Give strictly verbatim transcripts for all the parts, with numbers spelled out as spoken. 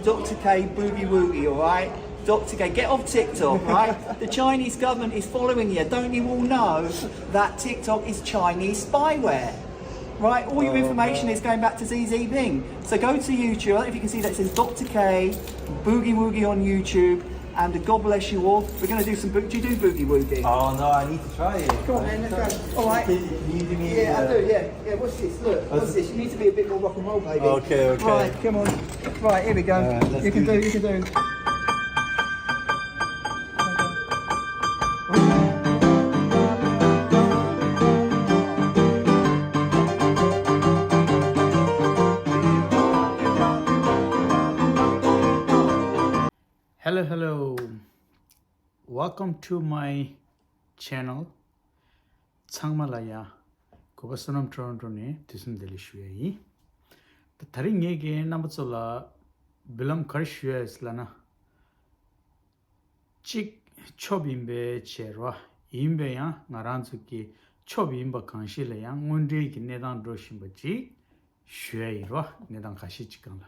Doctor K, boogie woogie, all right? Doctor K, get off TikTok, right? The Chinese government is following you. Don't you all know that TikTok is Chinese spyware? Right, all your information is going back to Xi Jinping. So go to YouTube, if you can see that it says Doctor K, Boogie Woogie on YouTube, and God bless you all. We're going to do some boog. Do you do boogie woogie? Oh no, I need to try it. Come on, then, let's go. All right. Can you do me? Yeah, I do. Yeah, yeah. What's this? Look, what's this? You need to be a bit more rock and roll, baby. Okay, okay. Right, come on. Right, here we go. All right, let's You can do do. You can do. Hello, hello. Welcome to my channel. ཚང་མ་ལ་ཡ། གུས་པ་བསོད་ནམས་ཊོ་རོན་ཊོ་ནས་དུས་གསུམ་བདེ་ལེགས་ཞུ་ཡ་ཡིན། ད་དེ་རིང་ངས་ཀྱིས་རྣམ་པ་ཚོ་ལ་འབུལ་ལམ་ག་རེ་ཞུ་ཡ་ཡིན་ལབ་ན། གཅིག་ཆོབ་ཡིན་པའི་ཕྱིར་རོ། ཡིན་པས་ཡང་ང་རང་ཚོ་གི་ཆོབ་ཡིན་པ་གང་ཞིག་ལ་ཡང་དངོས་འབྲེལ་གྱི་གནས་སྟངས་འགྲོ་བཞིན་པ་ཅིག་ཞུ་ཡ་ཡིན་རོ། གནས་སྟངས་ཁ་ཤས་ཅིག་སྒང་ལ།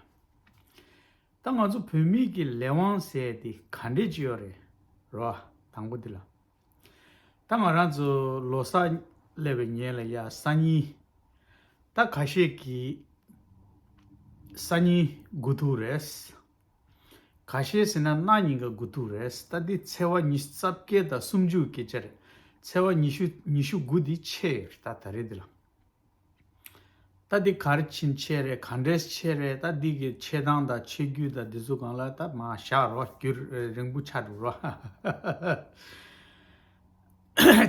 ད་ང་ཚོ་བོད་མི་གི་ལས་དབང་ཟེར་དེ་ག་འདྲས་ཅིག་ཡོད་རེད་རོ། དང་པོ་འདི་ལ། ད་ང་རང་ཚོ་ལོ་གསར་སླེབས་པའི་ཉིན་ལ་ཡ་སང་ཉིན། ད་ཁ་ཤས་ཀྱིས་སང་ཉིན་དགུ་ཐུག་རེད། ཁ་ཤས་ཟེར་ན་གནངས་ཉིན་ཀ་དགུ་ཐུག་རེད། ད་འདི་ཚེས་པ་ཉི་ཤུ་རྩ་བརྒྱད་དང་སུམ་ཅུ་སྐད་ཆ་རེད། ཚེས་པ་ཉི་ཤུ་ཉི་ཤུ་དགུ་འདི་ཆད་ཡོད་རེད། ད་ད་རེས་འདི་ལ། ད་འདི་ག་རེ་ཕྱིན་ཆད་རེད། ག་འདྲས་ཆད་རེད། ད་འདི་གི་ཆད་སྟངས་དང་ཆད་རྒྱུ་དང་འདི་ཚོ་སྒང་ལ་ད་མ་བཞག་རོགས། རྒྱུན་རིང་པོ་ཆགས་འགྲོ་རོགས།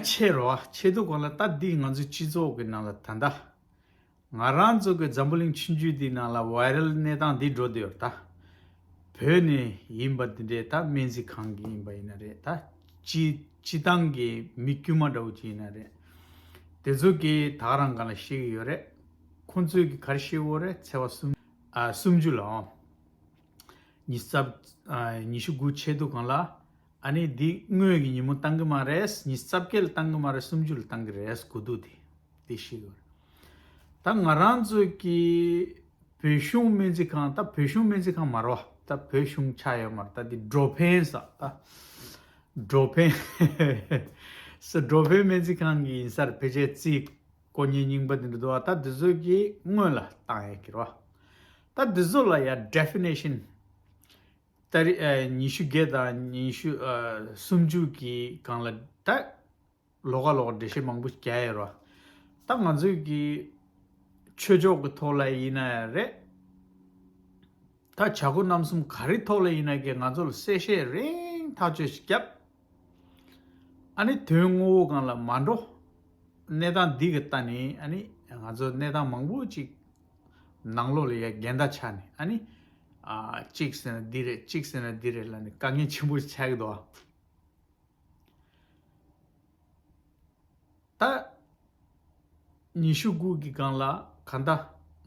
ཆད་རོགས། ཆད་དུས་སྒང་ལ་ད་འདི་ང་ཚོའི་སྤྱི་ཚོགས་ཀྱི་ནང་ལ་ད་ལྟ་ང་རང་ཚོ་གི་འཛམ་བུ་གླིང་ཆུང་ཆུང་འདི་ནང་ལ་ཝའི་རལ་གནས་སྟངས་འདི་འགྲོ་བསྡད་ཡོད་ད། བོད་ནས་ཡིན་པ་འདི་འདྲའི་ད་སྨན་རྩིས་ཁང་གི་ཡིན་པ་ཡིན་ན་རེད། ད་སྤྱི་སྤྱི་བཏང་གི་མི་དཀྱུས་མ་འདྲ་བོ་ཅིག་ཡིན་ན་རེད། དེ་ཚོ་གིས་ད་ག་རང་སྒང་ལ་བཤད་ཀྱི་ཡོད་རེད། ཁོང་ཚོས་གི་ག་རེ་བཤད་ཀྱི་ཡོད་རེད། ཚེས་པ་གསུམ་ཨ་སུམ་ཅུ་ལ་ཨོ། ཉི་ཤུ་རྩ་ཨ་ཉི་ཤུ་དགུ་ཆད་དུས་སྒང་ལ་ཨ་ནི་འདི་སྔོན་གྱི་ཉིན་མོ་བཏང་གི་མ་རེད། ཉི་ཤུ་རྩ་བརྒྱད་ལ་བཏང་གི་མ་རེད། སུམ་ཅུ་ལ་བཏང་གི་རེད། དགུ་ཐུག་དེ་དེ་བཤད་ཀྱི་ཡོད་རེད། ད་ང་རང་ཚོ་གི་བོད་གཞུང་སྨན་རྩིས་ཁང་། ད་བོད་གཞུང་སྨན་རྩིས་ཁང་མ་རེད་བ། ད་བོད་གཞུང་ཆགས་ཡོད་མ་རེད། ད་འདི་འགྲོ་ཕན་ས། ད་འགྲོ་ཕན་ས། འགྲོ་ཕན་སྨན་རྩིས་ཁང་གི་ཡིན་ས་རེད། ཕལ་ཆེར་རྩིས་དཀོན་གཉེར་རྙིང་པ་འདི་འདྲ་འདུག་བ། ད་འདི་ཚོ་གི་སྔོན་ལ་བཏང་ཡས་ཀྱི་རེད་བ། ད་འདི་ཚོ་ལ་ཡ་ཌེ་ཕི་ནེ་ཤན་ད་རེས་ཨ་ཉི་ཤུ་བརྒྱད་དང་ཉི་ཤུ་ཨ་སུམ་ཅུ་གི་སྒང་ལ་ད་ལོགས་ཀ་ལོགས་ཀ་འགྲེལ་བཤད་མང་པོ་རྒྱག་ཡས་རེད་བ། ད་ང་ཚོས་ཀྱི་ཆོས་ཕྱོགས་ཀྱི་ཐོག་ལ་ཡིན་ན་ཡང་རེད། ད་བྱ་སྒོ་རྣམ་གསུམ་ག་རེ་ཐོག་ལ་ཡིན་ན་གི་ང་ཚོ་ལ་གསལ་བཤད་རིང་ཐག་ཆོད་ཞིག་བརྒྱབ། ཨ་ནི་དོན་དངོས་པོ་སྒང་ལ་མ་འགྲོ། གནས་སྟངས་འདི་གི་ལྟ་ནས་ཨ་ནི་ང་ཚོ་གནས་སྟངས་མང་པོ་ཅིག་ནང་ལོགས་ལ་ཡ་འགལ་ཟླ་ཆགས་ནས་ཨ་ནི་ཨ་གཅིག་ཟེར་ན་འདི་རེད། གཅིག་ཟེར་ན་འདི་རེད་ལབ་ནས་དཀའ་ངལ་ཆེན་པོ་ཆགས་ཀྱི་འདུག་ཨ། ད་ཉི་ཤུ་དགུ་གི་སྒང་ལ་གང་ལྟར་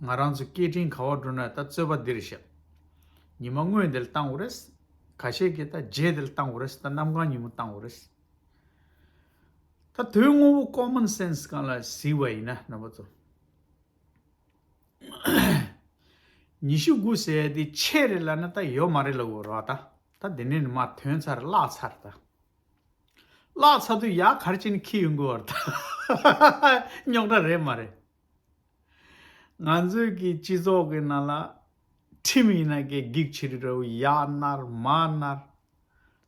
ང་རང་ཚོ་སྐད་འཕྲིན་ག་པར་འགྲོ་ན་ད་རྩོད་པ་འདི་རེད་ཤག་ཉི་མ་སྔོན་དེ་ལ་བཏང་དགོས་རེད། ཁ་ཤས་ཀྱིས་ད་རྗེས་དེ་ལ་བཏང་དགོས་རེད། ད་གནམ་གང་ཉིན་མོ་བཏང་དགོས་རེད། ད་དོན་དངོས་པོ་ཀོ་མན་སེན་སི་སྒང་ལ་གཟིགས་པ་ཡིན་ན་རྣམ་པ་ཚོ། ཉི་ཤུ་དགུ་ཟེར་ཡ་དེ་ཆད་རེད་ལབ་ན་ད་ཡོད་མ་རེད་ལབ་དགོས་རེད་བ། ད་ད་དེ་ནས་ནི་མར་ཐོན་ཚར། བརླག་ཚར། ད་བརླག་ཚར་དུས་ཡར་ག་རེ་བྱས་ནས་འཁྱེར་ཡོང་དགོས་བ་རེད། ད་རྙོག་དྲ་རེད་མ་རེད། ང་ཚོའི་གི་སྤྱི་ཚོགས་ཀྱི་ནང་ལ་ཁྲིམས་ཡིན་ན་གི་འགྱིག་ཆེ་རེ་རེ་བོ་ཡར་ནར་མར་ནར།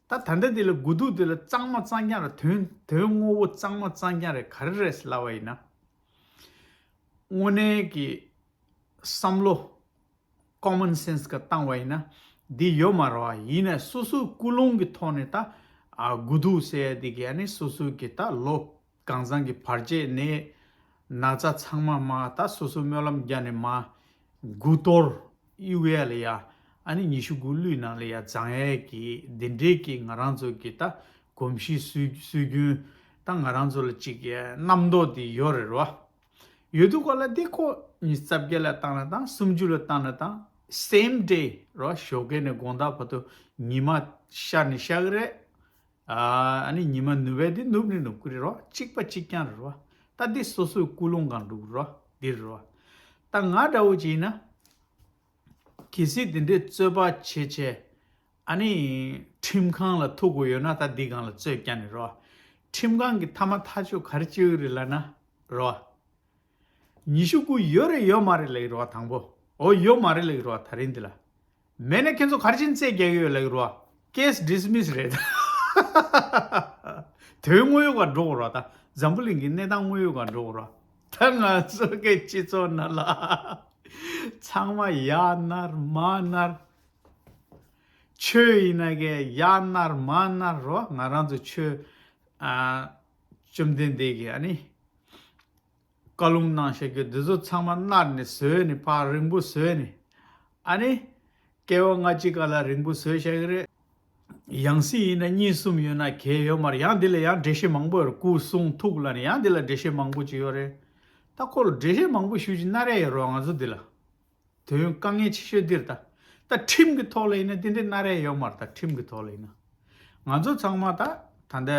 ད་ད་ལྟ་འདི་ལ་དགུ་ཐུག་འདི་ལ་གཙང་མ་གཙང་རྐྱང་རེད། དོན་དོན་དངོས་པོ་གཙང་མ་གཙང་རྐྱང་རེད། ག་རེ་རེད་ལབ་པ་ཡིན་ན། དངོས་གནས་ཀྱི་བསམ་བློ་ཀོ་མན་སེན་སི་ག་བཏང་བ་ཡིན་ན་འདི་ཡོད་མ་རེད་བ། ཡིན་ནའི་སོ་སོའི་ཀུན་སློང་གི་ཐོག་ནས་ད་ཨ་དགུ་ཐུག་ཟེར་ཡ་འདི་གི་ཨ་ནི་སོ་སོའི་གི་ད་ལོ་གང་ཚང་གི་བར་ཆད་ནས་ན་ཚ་ཚང་མ་མར་ད་སོ་སོ་སྨོན་ལམ་བརྒྱབ་ནས་མར་དགུ་གཏོར་གཡུག་ཡ་ལ་ཡ། ཨ་ནི་ཉི་ཤུ་དགུ་གླུད་ནང་ལ་ཡ་བརྫང་ཡ་གི་འདི་འདྲའི་གི་ང་རང་ཚོ་གི་ད་གོམས་གཤིས་སྲོལ་སྲོལ་རྒྱུན་ད་ང་རང་ཚོ་ལ་ཅིག་གི་རྣམ་རྟོག་འདི་ཡོད་རེད་རོ། ཡོད་དུས་སྐབས་ལ་འདི་ཁོ་ཉི་ཤུ་རྩ་བརྒྱད་ལ་བཏང་ན་དང་སུམ་ཅུ་ལ་བཏང་ན་དང་སེམ་ཌེ་རོ། ཞོགས་ཀས་ནས་དགོང་དག་བར་དུ་ཉི་མ་ཤར་ནས་ཤར་གི་རེད། ཨ་ནི་ཉི་མ་ནུབ་པ་དེ་ནུབ་ནས་ནུབ་ཀྱི་རེད་རོ། གཅིག་པ་གཅིག་རྐྱང་རེད་རོ། ད་འདི་སོ་སོའི་ཀུན་སློང་སྒང་འགྲོ་གི་རོ། འདི་རེད་རོ། ད་ང་འདྲ་བོ་ཅིག་ཡིན་ན། གལ་སྲིད་དེ་འདྲའི་རྩོད་པ་བྱེད་བྱས། ཨ་ནི་ཁྲིམས་ཁང་ལ་ཐུག་དགོས་ཡོད་ན་ད་འདི་སྒང་ལ་རྩོད་རྒྱག་ནི་རོ། ཁྲིམས་ཁང་གི་མཐའ་མ་ཐག་གཅོད་ག་རེ་བྱེད་ཀྱི་རེད་ལབ་ན་རོ། ཉི་ཤུ་དགུ་ཡོད་རེད་ཡོད་མ་རེད་ལབ་ཀྱི་རོ། དང་པོ། འོ་ཡོད་མ་རེད་ལབ་ཀྱི་རོ། ད་རིང་འདི་ལ། མེད་ན་ཁྱེད་ཚོ་ག་རེ་བྱས་ནས་རྩོད་རྒྱག་གི་ཡོད་ལབ་ཀྱི་རོ། ཀེས་ཌི་སི་མི་སི་རེད། དོན་དངོས་ཡོད་ག་འགྲོ་དགོས་རོ། ད་འཛམ་བུ་གླིང་གི་གནས་སྟངས་དངོས་ཡོད་ག་འགྲོ་དགོས་རོ། ད་ང་ཚོ་གི་སྤྱི་ཚོགས་ནང་ལ་ཚང་མ་ཡར་མནར་མར་མནར། ཆོས་ཡིན་ན་གི་ཡར་མནར་མར་མནར་རོ། ང་རང་ཚོ་ཆོས། ཨ། བཅོམ་ལྡན་འདས་ཀྱིས་ཨ་ནི། བཀའ་ལུང་གནང་བཞག་རྒྱུ་འདི་ཚོ་ཚང་མ་མནར་ནས་བཟོས་ནས་ཕར་རིང་པོ་བཟོས་ནས། ཨ་ནི། སྐྱེ་བ་སྔ་ཕྱི་ག་ལ་རིང་པོ་བཟོས་བཞག་གི་རེད། ཡང་སྲིད་ཡིན་ན་གཉིས་གསུམ་ཡོད་ན་གལ་ཡོད་མ་རེད། ཡང་འདི་ལ་ཡང་འགྲེལ་བཤད་མང་པོ་ཡོད་རེད། སྐུ་གསུང་ཐུགས་ལ་ནི་ཡང་འདི་ལ་འགྲེལ་བཤད་མང་པོ་ཅིག་ཡོད་རེད། ད་ཁོ་ལ་འགྲེལ་བཤད་མང་པོ་ཞུ་རྒྱུ་གནའ་རབས་ཡོད་རེད་ང་ཚོ་འདི་ལ། དོན་དཀའ་ངལ་ཆེ་ཤོས་འདིར་ད། ད་ཁྲིམས་ཀྱི་ཐོག་ལ་ཡིན་ན་དེ་འདྲའི་གནའ་རབས་ཡོད་མ་རེད། ད་ཁྲིམས་ཀྱི་ཐོག་ལ་ཡིན་ན། ང་ཚོ་ཚང་མ་ད་ད་ལྟ་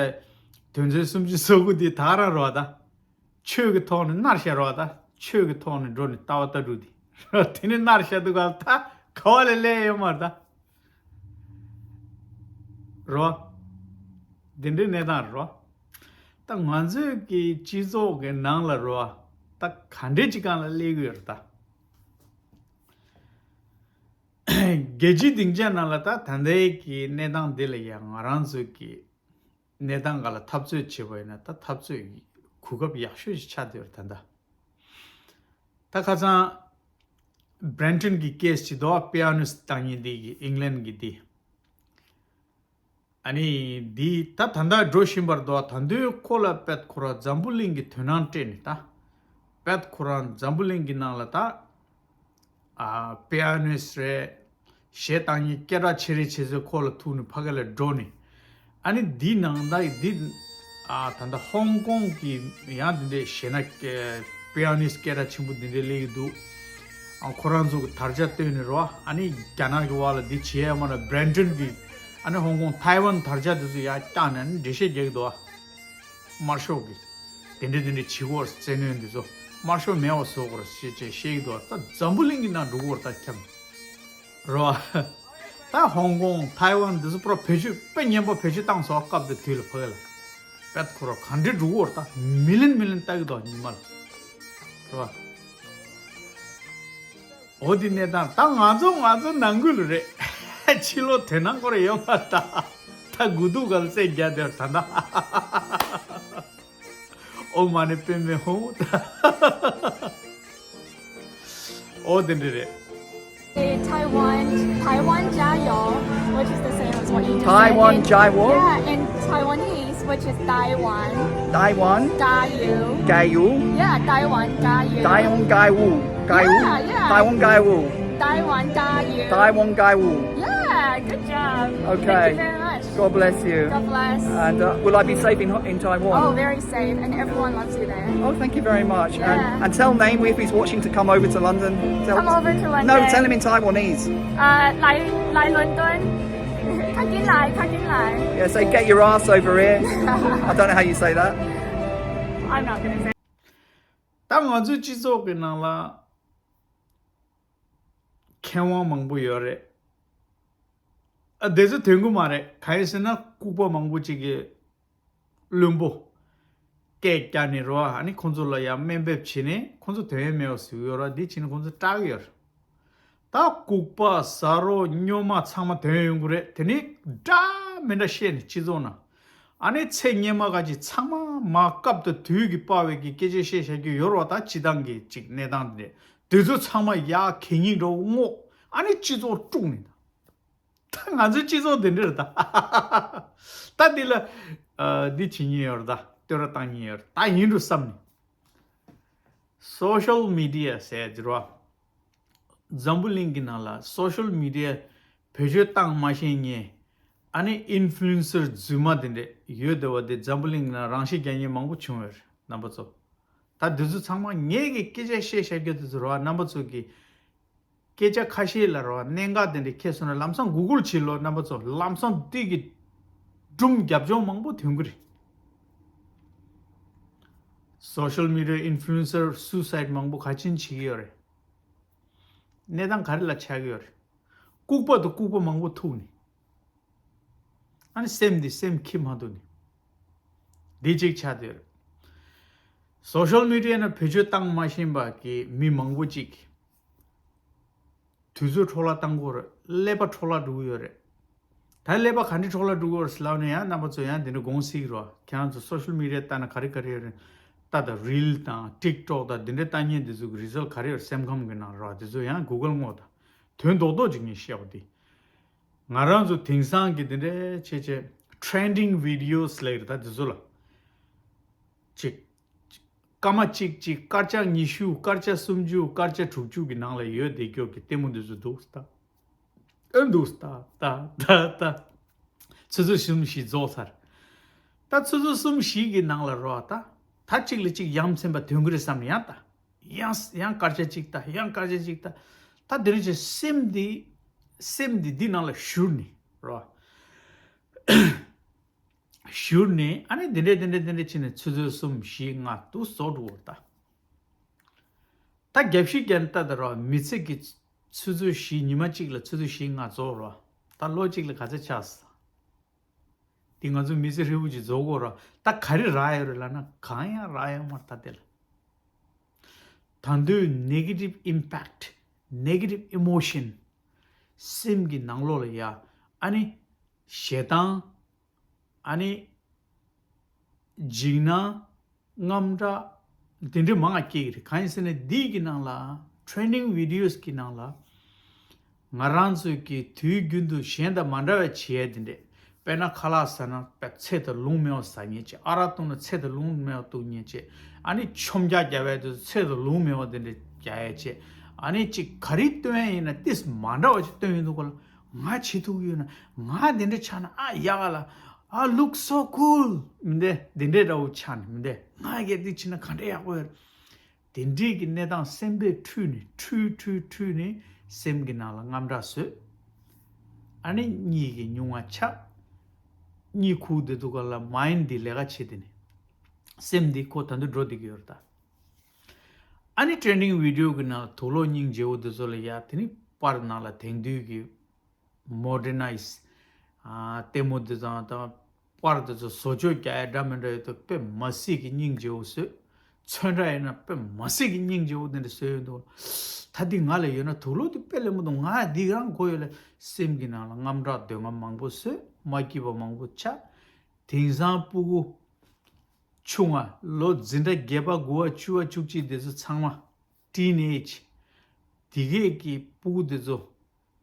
དོན་ཚན་སུམ་ཅུ་སོ་དགུ་འདི་ད་རང་རོ། ད་ཆོས་ཀྱི་ཐོག་ནས་མནར་བཞག་རོ། ད་ཆོས་ཀྱི་ཐོག་ནས་འགྲོ་ནས་ལྟ་བ་ལྟ་གྲུབ་འདི་དེ་ནས་མནར་བཞག་འདུག་ག་ད་ག་བ་ལས་སླེབས་ཡོད་མ་རེད་ད། རོ། འདི་འདྲའི་གནས་སྟངས་རོ། ད་ང་ཚོའི་གི་སྤྱི་ཚོགས་ཀྱི་ནང་ལ་རོ། ད་ག་འདྲའི་ཅིག་སྒང་ལ་སླེབས་ཀྱི་ཡོད་རེད་ད། རྒྱལ་སྤྱིའི་སྡིངས་ཆ་ནང་ལ་ད་ད་ལྟའི་གི་གནས་སྟངས་འདི་ལ་ཡང་ང་རང་ཚོའི་གི་གནས་སྟངས་སྒང་ལ་འཐབ་རྩོད་བྱེད་པ་ཡིན་ན་ད་འཐབ་རྩོད་གོ་སྐབས་ཡག་ཤོས་ཤིག་ཆགས་བསྡད་ཡོད་རེད་ད་ལྟ། ད་ཁ་སང་བྷི་རན་ཊོན་གྱི་ཀེས་ཅིག་འདུག་པི་ཡ་ནོ་སི་བཏང་མཁན་འདི་གི་ཨིང་ལན་གྱི་འདི། ཨ་ནི་འདི་ད་ད་ལྟ་འགྲོ་བཞིན་པར་འདུག་ད་དུང་ཁོ་ལ་པད་ཁོ་རང་འཛམ་བུ་གླིང་གི་དོ་སྣང་སྤྲད་ནས་ད། པད་ཁོ་རང་འཛམ་བུ་གླིང་གི་ནང་ལ་ད། ཨ། པི་ཡ་ནོ་སི་རེད། གཞས་བཏང་མཁན་སྐད་གྲགས་ཆེ་རེད་བྱས་ཚེ་ཁོ་ལ་ཐུག་ནས་ཕ་གི་ལ་འགྲོ་ནས། ཨ་ནི་འདི་ནང་ད་འདི། ཨ། ད་ལྟ་ཧོང་ཀོང་གི་ཡང་འདི་འདྲའི་གཞས་སྣ་སྐད་པི་ཡ་ནོ་སི་སྐད་གྲགས་ཆེན་པོ་འདི་འདྲའི་སླེབས་ཀྱི་འདུག་ཨ། ཁོ་རང་ཚོ་གི་དར་ཆ་བཏོན་ནས་རོ། ཨ་ནི་རྒྱ་ནག་གི་བར་ལ་འདི་བྱེད་ཡ་མ་ན་བྷི་རན་ཊོན་གི། ཨ་ནི་ཧོང་ཀོང་ཐའེ་ཝན་དར་ཆ་འདི་ཚོ་ཡར་བཀྱགས་ནས་ཨ་ནི་འགྲེལ་བཤད་རྒྱག་གི་འདུག་ཨ། དམར་ཤོག་གི། དེ་འདྲ་དེ་འདྲ་བྱེད་དགོས་རེད། བཙན་གནོན་འདི་ཚོ་དམར་ཤོག་མེད་པ་བཟོ་དགོས་རེད་ཞེས་བྱས་བཤད་ཀྱི་འདུག་ད་འཛམ་བུ་གླིང་གི་ནང་འགྲོ་གི་ཡོད་རེད་ད་ཁྱབ། རོ། ད་ཧོང་ཀོང་ཐའེ་ཝན་འདི་ཚོ་པུ་ར་བེད་སྤྱོད་དཔེ་སྙན་པོ་བེད་སྤྱོད་བཏང་སོང་སྐབས་དེ་དུས་ལ་ཕ་གི་ལ། པད་ཁོ་ར་ག་འདྲ་འགྲོ་གི་ཡོད་རེད་ད་མི་ལན་མི་ལན་ལྟ་གི་འདུག་ཉི་མ་ལ། རོ། འོ་དེ་གནས་སྟངས་ད་ང་ཚོ་ང་ཚོ་ནང་ཁུལ་རེད། ཕྱི་ལོགས་དེ་ནང་ཁོ་ར་ཡོད་མ་རེད་ད། ད་དགུ་ཐུག་ག་ལ་རྩེ་རྒྱག་བསྡད་ད་ད། ཨོཾ་མ་ཎི་པདྨེ་ཧཱུྃ། ཨོ་དེ་འདྲ་རེད། Say Taiwan, Taiwan 加油, which is the same as what you just said. Taiwan in, 加油. Yeah, in Taiwanese, which is Taiwan. Taiwan. 加油. 加油. Yeah, Taiwan 加油. Taiwan 加油. 加油. Yeah, yeah. Taiwan 加油. Taiwan 加油. Taiwan 加油. Yeah, good job. Okay. Thank you very much. God bless you. God bless. And uh, will I be safe in, in Taiwan? Oh, very safe, and everyone loves you there. Oh, thank you very much. Yeah. And, and tell Naomi if he's watching to come over to London. Tell, come over to London. No, tell him in Taiwanese. Uh, 来, 来伦敦. 快点来, 快点来. Yeah, say get your ass over here. I don't know how you say that. I'm not gonna say. ད་ང་ཚོའི་སྤྱི་ཚོགས་ཀྱི་ནང་ལ་མཁས་དབང་མང་པོ་ཡོད་རེད། ཨ། དེ་ཚོ་དོན་གུ་མ་རེད། གང་ཡིན་ཟེར་ན་ལྐུགས་པ་མང་པོ་ཅིག་གིས་བླུན་པོ་སྐད་རྒྱག་ནས་རོ། ཨ་ནི་ཁོང་ཚོ་ལ་ཡང་དམའ་འབེབས་བྱས་ནས་ཁོང་ཚོ་དོན་ཡོད་མེད་པ་བཟོ་གི་ཡོད་རེད། འདི་བྱས་ནས་ཁོང་ཚོ་སྐྲག་གི་ཡོད་རེད། ད་ལྐུགས་པ་ཟ་རོ་སྨྱོན་མ་ཚང་མ་དོན་ཡོང་གི་རེད། དེ་ནི་འདྲ་མི་འདྲ་བཤད་ནས་སྤྱི་ཚོགས་ནང་། ཨ་ནི་ཚེ་སྔོན་མ་ག་ཅིག་ཚང་མ་མ་སྐབས་དང་དུས་ཀྱི་དཔའ་བའི་གི་སྐད་ཆ་བཤད་བཞག་རྒྱུ་ཡོད་རེད་བ། ད་སྤྱི་བཏང་གི་ཅིག་གནས་སྟངས་དེ་འདྲ། དེ་ཚོ་ཚང་མ་ཡ་གད་སྙིགས་འདྲ་བོ་སྔོག་ཨ་ནི་སྤྱི་ཚོགས་དཀྲུགས་ནས་ད། ད་ང་ཚོའི་སྤྱི་ཚོགས་དེ་འདྲ་རེད་ད། ད་འདི་ལ་ཨ་འདི་བྱེད་ཉེན་ཡོད་རེད་ད། བསྟོད་ར་བཏང་ཉེན་ཡོད་རེད་ད། ཡིན་འགྲོ་བསམ་ནས། སོ་ཤལ་མི་ཌི་ཡ་ཟེར་ཡ་འདི་རེད་བ། འཛམ་བུ་གླིང་གི་ནང་ལ་སོ་ཤལ་མི་ཌི་ཡ་བེད་སྤྱོད་བཏང་མ་ཤེས་མཁན། ཨ་ནི་ཨིན་ཕུ་ལུ་ཨེན་སར་རྫུན་མ་དེ་འདྲ་ཡོད་བསྡད་པ་དེ་འཛམ་བུ་གླིང་གི་ནང་རང་ཤི་རྒྱག་མཁན་མང་པོ་བྱུང་ཡོད་རེད་རྣམ་པ་ཚོ། ད་འདི་ཚོ་ཚང་མ་ངེད་ཀྱི་སྐད་ཆ་བཤད་བཤད་རྒྱུ་དེ་ཚོ་རེད་བ། རྣམ་པ་ཚོ་གི་སྐད་ཆ་ཁ་ཤས་ལ་རེད་བ། གནད་འགག་དེ་འདྲ་ཁྱེར་སོང་ན་ལམ་སང་གུ་གུལ་བྱེད་ལོ་རྣམ་པ་ཚོ། ལམ་སང་དེ་གི་སྒྲུང་རྒྱབ་ལྗོངས་མང་པོ་ཐོན་གི་རེད། སོ་ཤལ་མི་ཌི་ཡ་ཨིན་ཕུ་ལུ་ཨེན་སར་སུའུ་སའིཌ་མང་པོ་ག་ཅིན་བྱེད་ཀྱི་ཡོད་རེད། གནས་སྟངས་ག་རེ་ལ་ཆགས་ཀྱི་ཡོད་རེད། ལྐུགས་པ་དང་ལྐུགས་པ་མང་པོ་ཐུག་ནས། ཨ་ནི་སེམས་འདི་སེམས་འཁྱེར་མ་ཐུབ་ནས། འདི་གཅིག་ཆགས་བསྡད་ཡོད་རེད། སོ་ཤལ་མི་ཌི་ཡ་ནང་བེད་སྤྱོད་བཏང་མ་ཤེས་པ་གི་མི་མང་པོ་ཅིག་དུས་ཚོད་འཕྲོ་བརླག་བཏང་གི་ཡོད་རེད། ཀླད་པ་འཕྲོ་བརླག་འགྲོ་གི་ཡོད་རེད། ད་ཀླད་པ་ག་འདྲ་འཕྲོ་བརླག་འགྲོ་གི་ཡོད་རེད་ཟེར་ལབ་ན་ཡང་རྣམ་པ་ཚོ་ཡང་འདི་འདྲ་དགོངས་སྲིད་རོ། ཁྱེད་རང་ཚོ་སོ་ཤལ་མི་ཌི་ཡ་ལྟ་ན་ག་རེ་ག་རེ་ཡོད་རེད། ལྟ་དང་། རིལ་དང་ཊིག་ཊོག་དང་འདི་འདྲ་ལྟ་མཁན་འདི་ཚོ་གི་རི་ཛལ་ག་རེ་ཡོད་རེད། སེམས་ཁམས་ཀྱི་ནང་རོ། འདི་ཚོ་ཡང་གུ་གལ་བརྔོ་དང་། དོན་རྡོག་རྡོག་ཅིག་ངས་བཤད་པ་འདི། ང་རང་ཚོ་དེང་སང་གི་འདི་འདྲའི་ཆེ་ཆེ་ཊེན་ཌིང་བི་ཌི་ཡོ་སི་ལབ་ཡོད་རེད། ད་འདི་ཚོ་ལ་ཅིག་སྐར་མ་གཅིག་གཅིག་སྐར་ཆ་ཉི་ཤུ། སྐར་ཆ་སུམ་ཅུ། སྐར་ཆ་དྲུག་ཅུ་གི་ནང་ལ་ཡོད་བསྡད་རྒྱུ་གི་ལྟད་མོ་འདི་ཚོ་འདུག་ད། ཨེ་འདུག་ད་ད་ད་ད། ཆུ་ཚོད་གསུམ་བཞི་རྫོགས་ཚར། ད་ཆུ་ཚོད་གསུམ་བཞི་གི་ནང་ལ་རོ། ད་ད་གཅིག་ལ་གཅིག་ཡ་མཚན་པ་ཐོན་གི་རེད་བསམ་ནས་ཡང་ད། ཡང་ཡང་སྐར་ཆ་གཅིག་ལྟ། ཡང་སྐར་ཆ་གཅིག་ལྟ། ད་དེ་རིང་ཆེ་སེམས་འདི། སེམས་འདི་འདི་ནང་ལ་བཞུར་ནས་རོ། བཞུར་ནས་ཨ་ནི་འདི་འདྲས་འདི་འདྲས་འདི་འདྲས་བྱས་ནས་ཆུ་ཚོད་གསུམ་བཞི་ལྔ་དུ་རྫོགས་འགྲོ་བར་ལྟ། ད་རྒྱབ་བཤིག་རྒྱབ་ནས་ལྟ་ད་རོ། མི་ཚེ་གི་ཆུ་ཚོད་བཞི། ཉི་མ་གཅིག་ལ་ཆུ་ཚོད་བཞི་ལྔ་རྫོགས་རོ། ད་ལོ་གཅིག་ལ་ག་ཚོད་ཆགས་སོང་། འདི་ང་ཚོ་མི་ཚེ་ཧྲིལ་པོ་ཅིག་རྫོགས་དགོས་ར། ད་ག་རེ་རག་ཡོད་རེད་ལབ་ན་གང་ཡང་རག་ཡོད་མ་རེད་ད་དེ་ལ། ད་དུང་negative impact, negative emotion སེམས་ཀྱི་ནང་ལོགས་ལ་ཡ། ཨ་ནི་ཞེ་སྡང་། ཨ་ནི་འཇིགས་སྣང་། དངངས་སྐྲག་དེ་འདྲའི་མང་ང་སྐྱེ་གི་རེད། གང་ཡིན་ཟེར་ན་འདི་གི་ནང་ལ། ཊེན་ཌིང་བི་ཌི་ཡོ་སི་གི་ནང་ལ་ང་རང་ཚོས་ཀྱི་དུས་རྒྱུན་དུ་གཞན་དང་མ་འདྲ་བའི་བྱེད་ཡས་དེ་འདྲས། དཔེར་ན་ཁ་ལག་ཟ་ན་དཔེ་ཚད་དང་ལོང་མེད་པ་ཟ་མཁན་བྱས། ཨ་རག་བཏུང་ན་ཚད་དང་ལོང་མེད་པ་བཏུང་མཁན་བྱས། ཨ་ནི་མཆོང་རྒྱག་རྒྱག་ཡས་དེ་ཚོ་ཚད་དང་ལོང་མེད་པ་དེ་འདྲས་རྒྱག་ཡས་བྱས། ཨ་ནི་ཅིག་ག་རེ་སྟོན་ཡས་ཡིན་ན་ཏིས་མ་འདྲ་བ་ཅིག་སྟོན་ཡོང་དུས་སྐབས་ལ། ང་བྱེད་ཐུབ་ཀྱི་ཡོད་ན། ང་དེ་འདྲས་ཆགས་ན་ཨ་ཡག་ག་ལ། I look so cool མི་འདུག་དེ་འདྲས་འདྲ་བོ་ཆགས་ནས་མི་འདུག་ང་གལ་ཏེ་བྱས་ན་ག་འདྲས་ཡག་པོ་ཡོད། དེ་འདྲས་ཀྱི་གནས་སྟངས་སེམས་པས་འཁྲུལ་ནས། འཁྲུལ་འཁྲུལ་འཁྲུལ་ནས་སེམས་ཀྱི་ནང་ལ་དངངས་སྐྲག་བཟོས། ཨ་ནི་གཉིད་ཀྱི་ཉུང་བ་ཆགས། གཉིད་ཁུག་དེ་དུས་སྐབས་ལ་མའིན་ཌི་འདི་ལས་ཀ་བྱེད་དེ་ནས། སེམས་འདི་ཁོ་ད་དུང་འགྲོ་བསྡད་ཀྱི་ཡོད་རེད་ད། ཨ་ནི་ཊེན་ཌིང་བི་ཌི་ཡོ་གི་ནང་ལ་དུག་ལོག་སྙིང་རྗེ་བོ་དེ་ཚོ་ལ་ཡ། དེ་ནི་པར་ནང་ལ་དེང་དུས་ཀྱི་མོ་ཌར་ནའི་ཛི་ལྟད་མོ་དེ་ཚོ་དང་པར་དེ་ཚོ་བཟོ་བཅོས་རྒྱག་ཡ་འདྲ་མི་འདྲ་ཡོད་དུས་དཔེ་མ་སྲིད་ཀྱི་སྙིང་རྗེ་བོ་བཟོས། ཚོན་ཁྲ་ཡིན་ན་དཔེ་མ་སྲིད་ཀྱི་སྙིང་རྗེ་བོ་དེ་འདྲ་བཟོས་ཡོད་འདུག་ད་འདི་ང་ལ་ཡོད་ན་དུག་ལོག་དེ་དཔེ་ལེན་པོ་འདུག་ང་འདི་རང་དགོས་ཡོད་ལ། སེམས་ཀྱི་ནང་ལ་དངངས་སྐྲག་འདོད་རྔམ་མང་པོ་བཟོས། མ་སྐྱིད་པ་མང་པོ་ཆགས། དེང་སང་སྤུ་གུ་ཆུང་བ་ལོ་འཛིན་གྲྭ་བརྒྱད་པ་དགུ་པ་བཅུ་པ་བཅུ་གཅིག་དེ་ཚོ་ཚང་མ། ཊིན་ཨེཇ་དེ་གས་ཀྱི་སྤུ་གུ་དེ་ཚོ།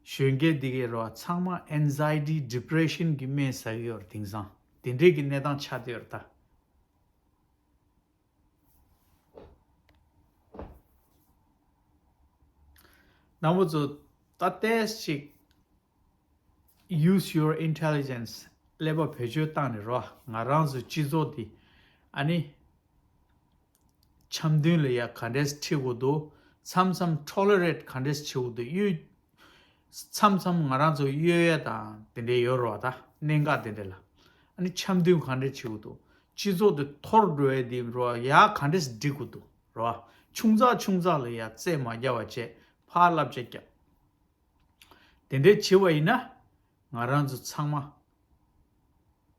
གཞོན་སྐྱེས་དེ་གས་རོ། ཚང་མ་ཨེན་ཛའི་ཊི་ཌི་པི་རེ་ཤན་གྱི་སྨན་ཟ་གི་ཡོད་རེད། དེང་སང་དེ་འདྲས་ཀྱི་གནས་སྟངས་ཆགས་བསྡད་ཡོད་རེད་ད། རྣམ་པ་ཚོ་ད་ལྟས་ཅིག Use your intelligence ཀླད་པ་བེད་སྤྱོད་བཏང་ནས་རོ། ང་རང་ཚོའི་སྤྱི་ཚོགས་འདི་ཨ་ནི་འཆམ་མཐུན་ལ་ཡ་ག་འདྲས་ཁྲིད་དགོས་འདུག་མཚམས་མཚམས་ཊོ་ལེ་རེཊ་ག་འདྲས་བྱེད་དགོས་འདུག་གཡུལ། མཚམས་མཚམས་ང་རང་ཚོ་གཡོལ་ཡས་དང་དེ་འདྲས་ཡོད་རོ། ད་གནད་འགག་དེ་འདྲས་ལ་ཨ་ནི་འཆམ་མཐུན་ག་འདྲས་བྱེད་དགོས་འདུག་སྤྱི་ཚོགས་འདི་འཐོར་འགྲོ་ཡས་འདི་རོ། ཡ་ག་འདྲས་སྒྲིག་དགོས་འདུག་རོ། ཆུང་ཙག་ཆུང་ཙག་ལ་ཡ་རྩོད་མ་རྒྱག་པ་བྱས། ཕར་བསླབ་བྱ་རྒྱབ། དེ་འདྲའི་བྱེད་པ་ཡིན་ན་ང་རང་ཚོ་ཚང་མ་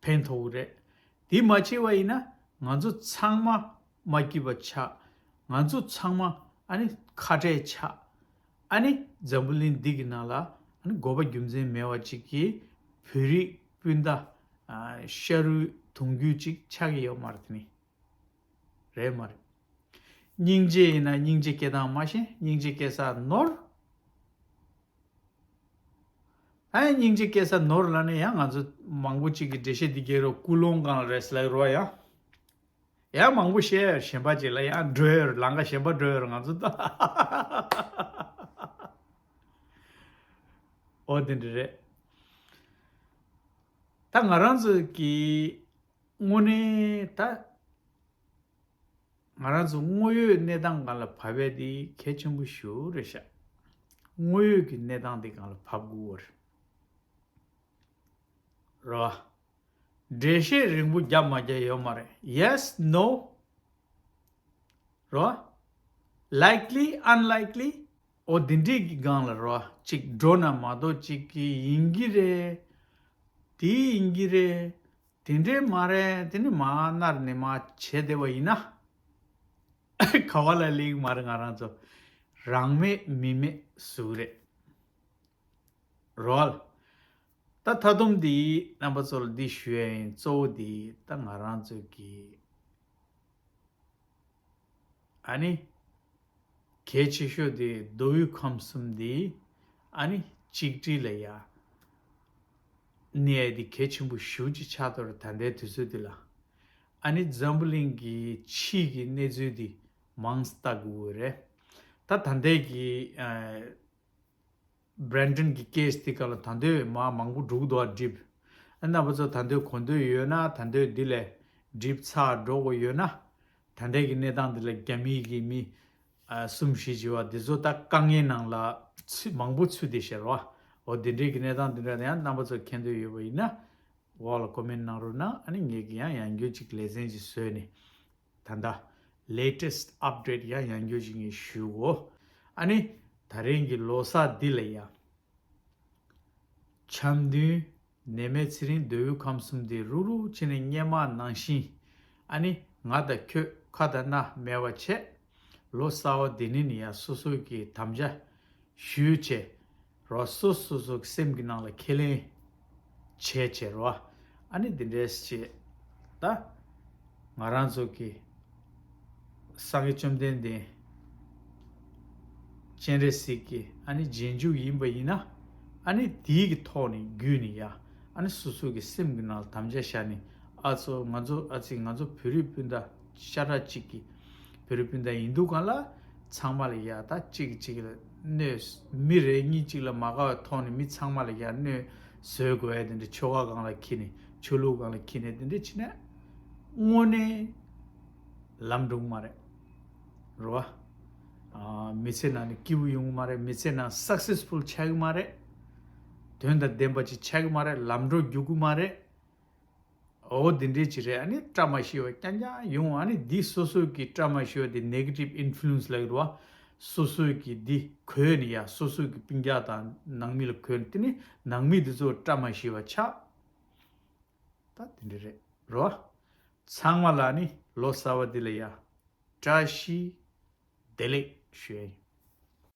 ཕན་ཐོགས་ཀྱི་རེད། དེ་མ་བྱེད་པ་ཡིན་ན་ང་ཚོ་ཚང་མ་མ་སྐྱིད་པ་ཆགས། ང་ཚོ་ཚང་མ་ཨ་ནི་ཁ་བྲལ་ཆགས། ཨ་ནི་འཛམ་བུ་གླིང་འདི་གི་ནང་ལ་ཨ་ནི་དགོས་པ་རྒྱུ་མཚན་མེད་པ་ཅིག་གིས་བོད་རིགས་སྤུན་ཟླ་ཨ་ཤ་རུས་གདུང་རྒྱུད་ཅིག་ཆགས་ཀྱི་ཡོད་མ་རེད། དེ་ནི་རེད་མ་རེད། སྙིང་རྗེ་ཡིན་ན་སྙིང་རྗེ་སྐྱེ་སྟངས་མ་ཤེས། སྙིང་རྗེ་སྐྱེ་ས་ནོར། ད་ཡང་སྙིང་རྗེ་སྐྱེ་ས་ནོར་ལབ་ནས་ཡང་ང་ཚོ་མང་པོ་ཅིག་གིས་འགྲེལ་བཤད་འདི་རྒྱག་རོགས། ཀུན་སློང་སྒང་ལ་རེད་ཟེར་ལབ་རོགས། ཡང་ཡང་མང་པོ་བཤད་ཡ་གཞན་པ་ཅིག་ལ་ཡང་འགྲོ་ཡོད་རེད། ལམ་ཁ་གཞན་པ་འགྲོ་ཡོད་རེད། ང་ཚོ་ད་འོ་དེ་འདྲ་རེད། ད་ང་རང་ཚོ་གི་དངོས་གནས་ད། ང་རང་ཚོ་དངོས་ཡོད་གནས་སྟངས་སྒང་ལ་བབས་པ་དེ་གལ་ཆེན་པོ་ཞེ་པོ་རེད་ཤག་དངོས་ཡོད་ཀྱི་གནས་སྟངས་དེ་སྒང་ལ་བབས་དགོས་པ་རེད། རོ། འགྲེལ་བཤད་རིང་པོ་རྒྱབ་མ་རྒྱབ་ཡོད་མ་རེད། Yes, no. རོ། Likely, unlikely. འོ་འདི་འདྲས་ཀྱི་སྒང་ལ་རོ་ཅིག་འགྲོ་ན་མ་གཏོགས་ཅིག་གི་ཡིན་གྱི་རེད། དེ་ཡིན་གྱི་རེད། དེ་འདྲས་མ་རེད། དེ་ནི་མ་ནར་ནི་མ་བྱེད་བསྡད་པ་ཡིན་ན། ག་བ་ལ་ལེགས་མ་རེད། ང་རང་ཚོ་རང་མེད་མི་མེད་ཟུག་རེད། རོལ། ད་ད་དུང་འདི་རྣམ་པ་ཚོ་ལ་འདི་ཞུ་ཡ་ཡིན། གཙོ་བོ་འདི་ད་ང་རང་ཚོ་གི་ཨ་ནི་གལ་ཆེ་ཤོས་འདི་མདོ་དབུས་ཁམས་གསུམ་འདི་ཨ་ནི་གཅིག་སྒྲིལ་ལ་ཡ་གནས་ཡ་འདི་གལ་ཆེན་པོ་ཞེ་པོ་ཅིག་ཆགས་ཐུབ་རེད། ད་ལྟའི་དུས་ཚོད་འདི་ལ་ཨ་ནི་འཛམ་བུ་གླིང་གི་ཕྱིའི་གི་གནས་ཚུལ་འདི་མང་ཙམ་ལྟ་དགོས་རེད། ད་ད་ལྟའི་གི་ཨ། བྷྲེན་ཊོན་གྱི་ཀེ་སི་དེ་ག་ལ་ད་འདོད་མ་མང་པོ་འགྲོ་གི་འདུག་ཨ། ཌིབ། ཨ་རྣམ་པ་ཚོ་ད་འདོད་གོ་འདོད་ཡོད་ན། ད་འདོད་འདི་ལས་ཌིབ་ཚར་འགྲོ་དགོས་ཡོད་ན། ད་ལྟའི་གི་གནས་སྟངས་འདི་ལ་རྒྱ་མིའི་གི་མི་ཨ་གསུམ་བཞི་བྱེད་པ་འདི་ཚོ་ད་དཀའ་ངལ་ནང་ལ་ཚུད་མང་པོ་ཚུད་བསྡད་ཤག་རོ། འོ་འདི་འདྲའི་གི་གནས་སྟངས་འདི་འདྲ་ཡང་རྣམ་པ་ཚོ་མཁྱེན་འདོད་ཡོད་པ་ཡིན་ན། འོག་ལ་ཀོ་མེན་ཊི་གནང་རོགས་གནང་། ཨ་ནི་ངེད་ཀྱིས་ཡང་ཡང་བསྐྱར་ཅིག་ལེ་ཚན་ཅིག་བཟོས་ནས། ད་ལྟ་ལེ་ཊེ་སི་ཊི་ཨབ་ཌེ་ཊི་ཡང་ཡང་བསྐྱར་ཅིག་ངས་ཞུ་གོ། ཨ་ནི་ད་རིང་གི་ལོ་གསར་འདི་ལ་ཡ། འཆམ་མཐུན་ནད་མེད་ཚེ་རིང་མདོ་དབུས་ཁམས་གསུམ་འདི་རུག་རུག་བྱས་ནས་སྔོན་མ་ནང་བཞིན། ཨ་ནི་ང་དང་ཁྱོད་ཁ་དང་སྣ་མེད་པ་བྱས། ལོ་གསར་བ་འདི་ནས་ནི་ཡ་སོ་སོ་གི་དམ་བཅའ་ཞུས་བྱས་རོ། སོ་སོ་སོ་གི་སེམས་ཀྱི་ནང་ལ་ཁས་ལེན་བྱས་བྱས་རོ། ཨ་ནི་འདི་འདྲས་བྱས། ད་ང་རང་ཚོ་གི་སངས་རྒྱས་བཅོམ་ལྡན་འདས་སྤྱན་རས་གཟིགས་ཀྱི་ཨ་ནི་རྗེས་འཇུག་ཡིན་པ་ཡིན་ན། ཨ་ནི་དེའི་གི་ཐོག་ནས་བརྒྱུད་ནས་ཡ། ཨ་ནི་སོ་སོ་གི་སེམས་ཀྱི་ནང་ལ་དམ་བཅའ་བཞག་ནས། ཨ་ཚོ་ང་ཚོ་ཨ་ཙི་ང་ཚོ་བོད་རིགས་སྤུན་ཟླ་ཤ་ཁྲག་གཅིག་གི་བོད་རིགས་སྤུན་ཟླ་ཡིན་དུས་གང་ལ་ཚང་མ་ལ་ཡ་ད་གཅིག་གིས་གཅིག་ལ་གནོད། མི་རེ་གཉིས་གཅིག་ལ་མ་དགའ་བའི་ཐོག་ནས་མི་ཚང་མ་ལ་ཡ་གནོད་བཟོ་དགོས་ཡ་དེ་འདྲ་ཆོལ་ཁ་སྒང་ལ་འཁྱེར་ནས་ཆོས་ལུགས་སྒང་ལ་འཁྱེར་ནས་དེ་འདྲ་བྱས་ན་དངོས་གནས་ལམ་འགྲོ་གི་མ་རེད། རེད་བ། ཨ། མི་ཚེ་ནང་ནས་སྐྱིད་པོ་ཡོང་གི་མ་རེད། མི་ཚེ་ནང་སག་སེ་སི་ཕུལ་ཆགས་ཀྱི་མ་རེད། དོན་དང་ལྡན་པ་ཅིག་ཆགས་ཀྱི་མ་རེད། ལམ་འགྲོ་རྒྱུག་གི་མ་རེད། འོ་འདི་འདྲའི་ཅིག་རེད། ཨ་ནི་བཀྲ་མ་ཤིས་པ་རྐྱང་རྐྱང་ཡོང་། ཨ་ནི་འདི་སོ་སོ་གི་བཀྲ་མ་ཤིས་པ་འདི་ནེ་གེ་ཊིབ་ཨིན་ཕུ་ལུ་ཨེན་སི་ལབ་ཀྱི་རེད་བ། སོ་སོ་གི་འདི་གོས་ནས་ཡ་སོ་སོ་གི་སྤུན་ཀྱག་དང་ནང་མི་ལ་གོས་ནས། དེ་ནི་ནང་མི་འདི་ཚོ་བཀྲ་མ་ཤིས་པ་ཆགས། ད་དེ་འདྲ་རེད་རོ། ཚང་མ་ལ་ནི་ལོ་གསར་བ་འདི་ལ་ཡ་བཀྲ་ཤིས་བདེ་ལེགས་ཞུ་ཡ་ཡིན།